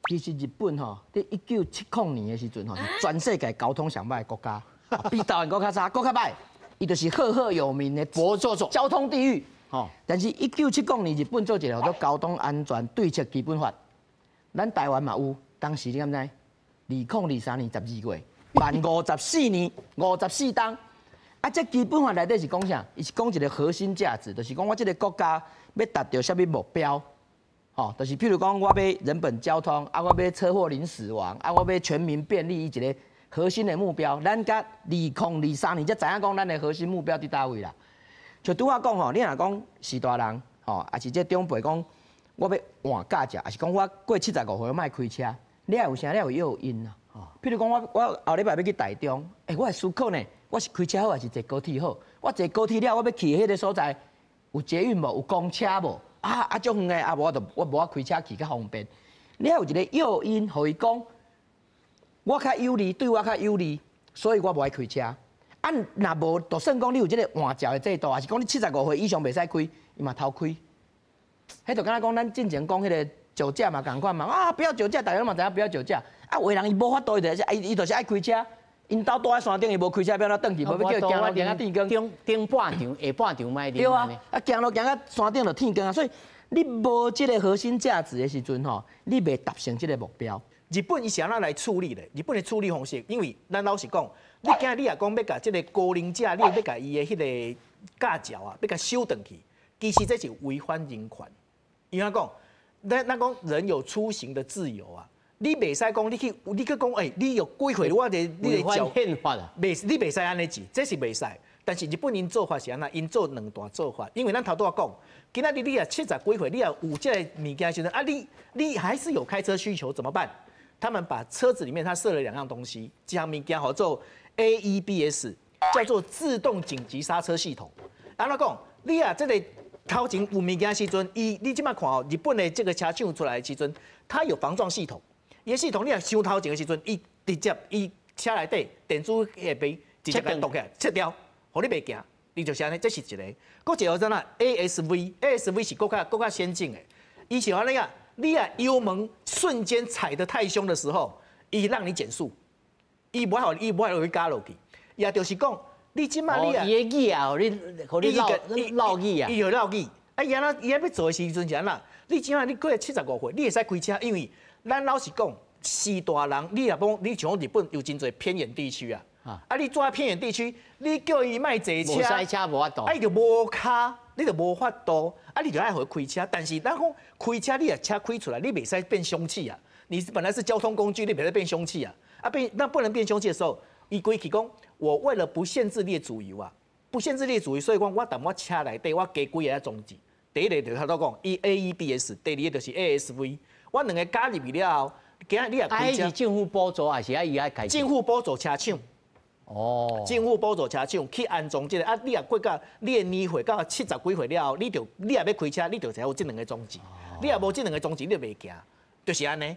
其實日本吼，佇1970年的時陣吼，是全世界交通上䆀的國家，比台灣閣較差，閣較䆀。伊就是赫赫有名的博做做交通地獄。吼，但是1970年日本做一个叫做交通安全對策基本法，咱台灣嘛有，當時你敢知？2023年12月，慢54年，54冬。啊，這基本法內底是講啥？伊是講一個核心價值，就是講我這個國家欲達著啥物目標。吼，就是譬如講，我欲人本交通，啊，我欲車禍零死亡，啊，我欲全民便利，伊一個核心的目標。咱佮2023年才知影講，咱的核心目標佇佗位啦。就拄仔講吼，你若講序大人，吼，抑是這長輩講，我欲換駕照，抑是講我過75歲莫開車，你愛有啥？你愛有誘因啊。譬如講，我後禮拜欲去台中，欸，我會思考呢，我是開車好，還是坐高鐵好？我坐高鐵了，我欲去彼個所在，有捷運無？有公車無？啊啊，足遠的啊，無我就我無愛開車去較方便。你愛有一個誘因，予伊講，我較有利，對我較有利，所以我無愛開車。啊，若無，就算講你有這個換照的制度，抑是講你75歲以上袂使開，伊嘛偷開。彼就敢若講咱進前講彼個酒駕嘛，仝款嘛，啊，不要酒駕，大家攏嘛知影不要酒駕。啊，有的人伊無法度，伊就是伊就是愛開車。𪜶兜住佇山頂，伊無開車，欲按怎轉去？無欲叫伊行路行到天光。中頂半場、下半場莫對啊，啊行路行到山頂就天光啊。所以你無這個核心價值的時陣吼，你袂達成這個目標。日本伊是按怎來處理的？日本的處理方式，因為咱老實講，你今日你若講欲共這個高齡者，你欲共伊的彼個駕照啊，欲共收轉去，其實這是違反人權。伊按怎講？咱講人有出行的自由啊。你袂使講你去，你去講，欸，你有幾歲？我的你的腳憲法啊，袂，你袂使按呢子，這是袂使。但是日本𪜶做法是按怎？𪜶做兩段做法，因為咱頭拄仔講，今仔日你若七十幾歲，你若有這個物件時陣啊，你還是有開車需求，怎麼辦？他們把車子裡面他設了兩樣東西，這項物件叫做 AEBS，叫做自動緊急剎車系統。按怎講？你若這個頭前有物件時陣，伊你這擺看哦，日本的這個車廠出來的時陣，它有防撞系統。伊的系統你若傷頭前的時陣，伊直接伊車內底電子設備直接共動起來，切掉，予你袂行，你就是按呢，這是一個。閣一個怎啊？ASV，ASV 是閣較先進的。伊是按呢啊，你若油門瞬間踩得太兇的時候，伊讓你減速，伊無愛予你加落去。也就是講，你這擺你啊，伊的耳啊，予你漏耳啊，伊會漏耳。啊，伊按怎伊欲做的時陣是按怎？你這擺你過75歲，你會使開車，因為咱老實講，序大人，你若講你像日本有真濟偏遠地區啊，啊，你住佇偏遠地區，你叫伊莫坐車，無駛車無法度，啊，伊就無跤，你就無法度，啊，你就愛予伊開車。但是咱講開車，你若車開出來，你袂使變兇器啊！你本來是交通工具，你袂使變兇器啊！啊變那不能變兇器的時候，伊規氣講，我為了不限制你的自由啊，不限制你的自由，所以講我踮我車內底，我加幾个裝置。第一個就頭拄講，伊 AEBS，第二個就是 ASV。我兩個加入去了後，今仔你若開車，是政府補助還是愛伊愛開？政府補助車廠。哦。政府補助車廠去安裝這個啊，你若過到你的年歲到七十幾歲了後，你若欲開車，你就知有這兩个裝置。你若無這兩个裝置，你就袂行，就是按呢。